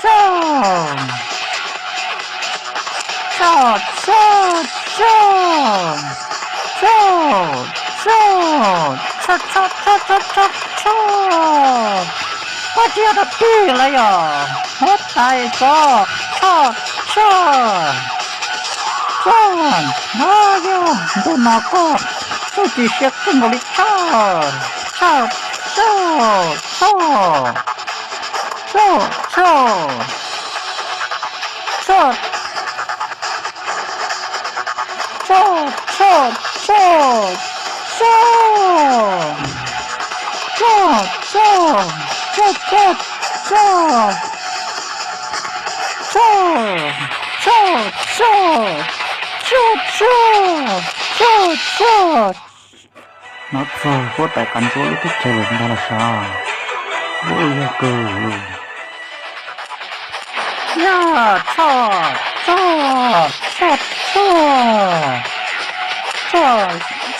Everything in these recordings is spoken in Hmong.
txhoj, txhoj, txhoj, txhoj, txhoj, txhoj, txhoj, txhoj, txhoj, txhoj, txhoj. Koj tsis yog tus twg lawm yog? Huab tais ko, txhoj, txhoj, txhoj. No yog ntuj no koj txuj ci siab kawg nkaus li txhoj, txhoj, txhoj, txhoj, txhoj, txhoj, txhoj, txhoj, txhoj, txhoj, txhoj, txhoj, txhoj, txhoj, txhoj, txhoj, txhoj, txhoj, txhoj, txhoj. No txog huab tais Qav Ntsuab lub teb chaws lawm ntag los sav. Ua yog kawg. Yog txhoj, txhoj, txhoj, txhoj, txhoj,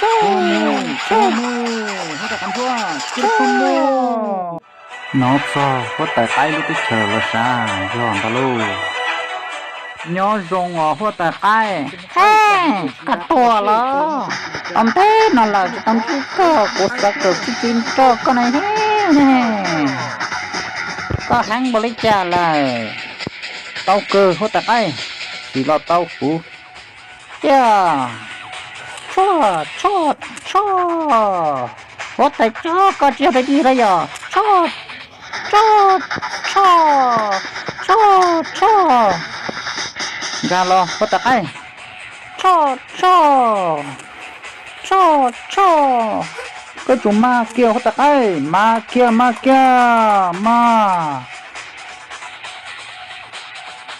Tua mus, tua mus, huab tais qaib ntsuab, tua mus. Hnov txog huab tais qaib lub teb chaws los sav yog ntag lauj. Nyob zoo os huab tais qaib. Koj tuag los? Tau ntev no lawm tsis tau ntsib koj, kuv xav kawm txuj ci nrog koj na. Koj heev npaum li cas lawm? Tau kawg huab tais qaib, sim los tau kuv. Tiag. Tshoj, tshoj, tshoj. Huab tais tsov, koj tsis yog dog dig los yog? Tshoj, tshoj, tshoj, tshoj, tshoj. Nkag los huab tais qaib. Tshoj, tshoj, tshoj, tshoj. Koj tsum mas kiag huab tais qaib, mas kiag, mas kiag, mas.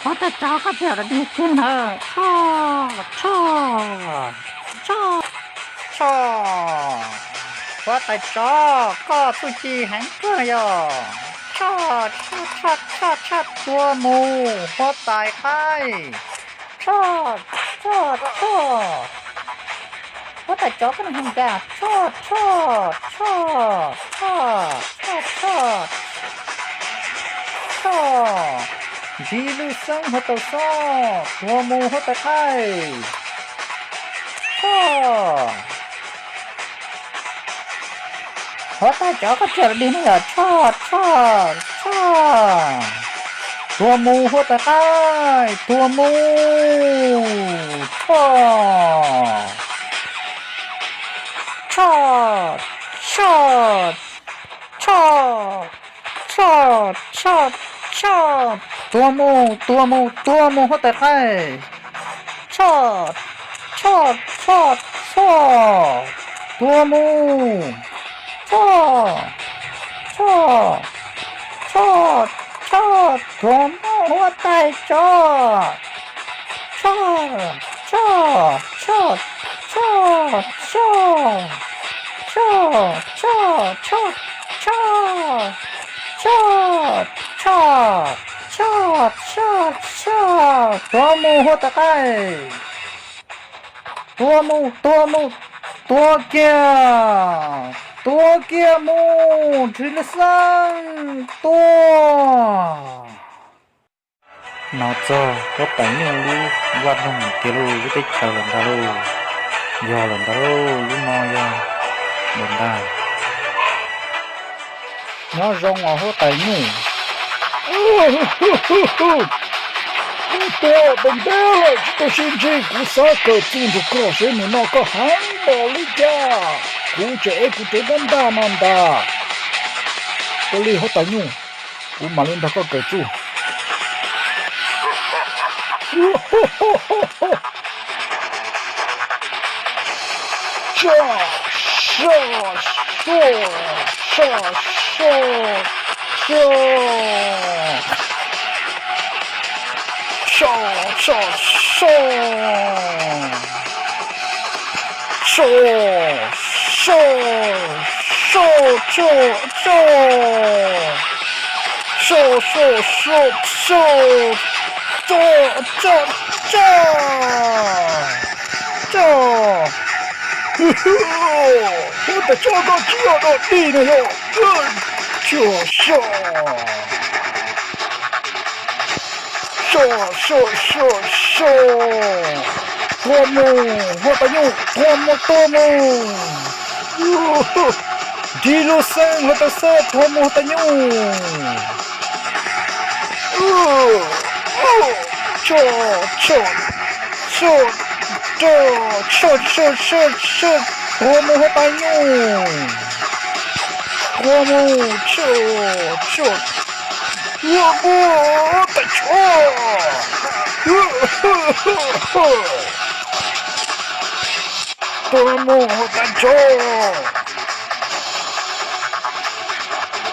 Huab tais tsov, koj tsis yog dog dig kiag ntawd. Tshoj, tshoj, tshoj, tshoj. Huab tais tsov, koj txuj ci heev kawg yog. Tshoj, tshoj, tshoj, tshoj, tshoj, tua mus huab tais qaib. Tshoj, tshoj, tshoj. Huab tais tsov, koj nws heev cas. Tshoj, tshoj, tshoj, tshoj, tshoj, tshoj, tshoj. Ntsib lwj xeeb hauv taus xob, tua mus huab tais qaib. Tshoj. Huab tais tsov, koj tsis yog dog dig no yog? Tshoj, tshoj, tshoj. Tua mus huab tais qaib, tua mus. Tshoj, tshoj, tshoj, tshoj, tshoj, tshoj, tshoj, tshoj. Tua mus, tua mus, tua mus huab tais qaib. Tshoj, tshoj, tshoj, tshoj. Tua mus. Tshoj, tshoj, tshoj, tshoj. Tua mus huab tais tsov. Tshoj, tshoj, tshoj, tshoj, tshoj, tshoj, tshoj, tshoj, tshoj, tshoj, tshoj, tshoj, tshoj, tshoj. Tua mus huab tais qaib. Tua mus, tua mus, tua kiag, tua kiag mus, ntsib lwj xeeb, tua. Hnov txog huab tais nyuj lub vaj loog tiag lauj, lub teb chaws lawm ntag lauj. Yog lawm ntag lauj, lub no yog lawm ntag. Nyob zoo os huab tais nyuj. Koj tuag tau ntev lawm tsis tau sib ntsib, kuv xav kawm txuj nrog koj seb nim no koj heev npaum li cas. Kuv tseem ev kuv cov ntaj ntaj no ntag. Ua li huab tais nyuj, kuv mam li nrog koj kawm txuj. Saj, saj, saj, saj, saj. Saj, saj, saj. Saj, saj, saj, saj, saj. Saj, saj, saj, saj. Saj, saj, saj. Saj. Huab tais tsov, koj tsis yog dog dig no yog. Saj, saj. Saj, saj, saj, saj. Tuag mus huab tais nyuj, tuag mus, tuag mus. Nrig lub xeeb hluav taws xwb, tuag mus huab tais nyuj. Tuag mus huab tais nyuj. Tuag mus, tuag mus huab tais tsov. Tuag mus huab tais tsov.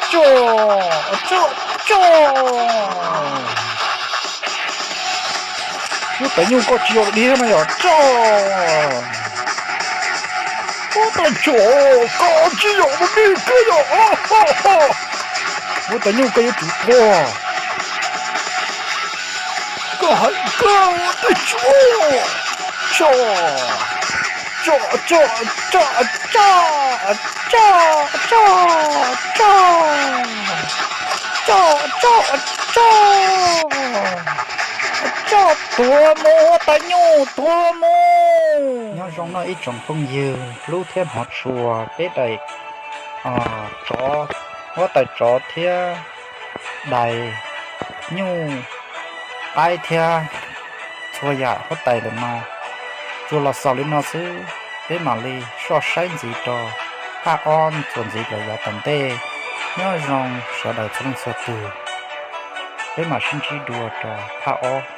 Tuag, tuag, tuag. Huab tais nyuj, koj tsis yog diab no yog tuag. Huab tais tsov, koj tsis yog diab koj yog. Huab tais nyuj, koj yuav tsum tuag. Koj hais koj huab tais tsov. Tuag, tuag, tuag, tuag. Tuag mus huab tais nyuj, tuag mus. Nyob zoo nawb ib tsoom phooj ywg hlub thiab hmov tshua peb daim tsov, huab tais tsov thiab dais nyuj qaib thiab txhua yam huab tais lawm no. Tsuas los xaus li no xwb, peb mam li soj saib ntxiv rau phaj ob txuas ntxiv rau yav tom ntej. Nyob zoo sawv daws txhua leej txhua tus, peb mam sib ntsib dua rau phaj ob.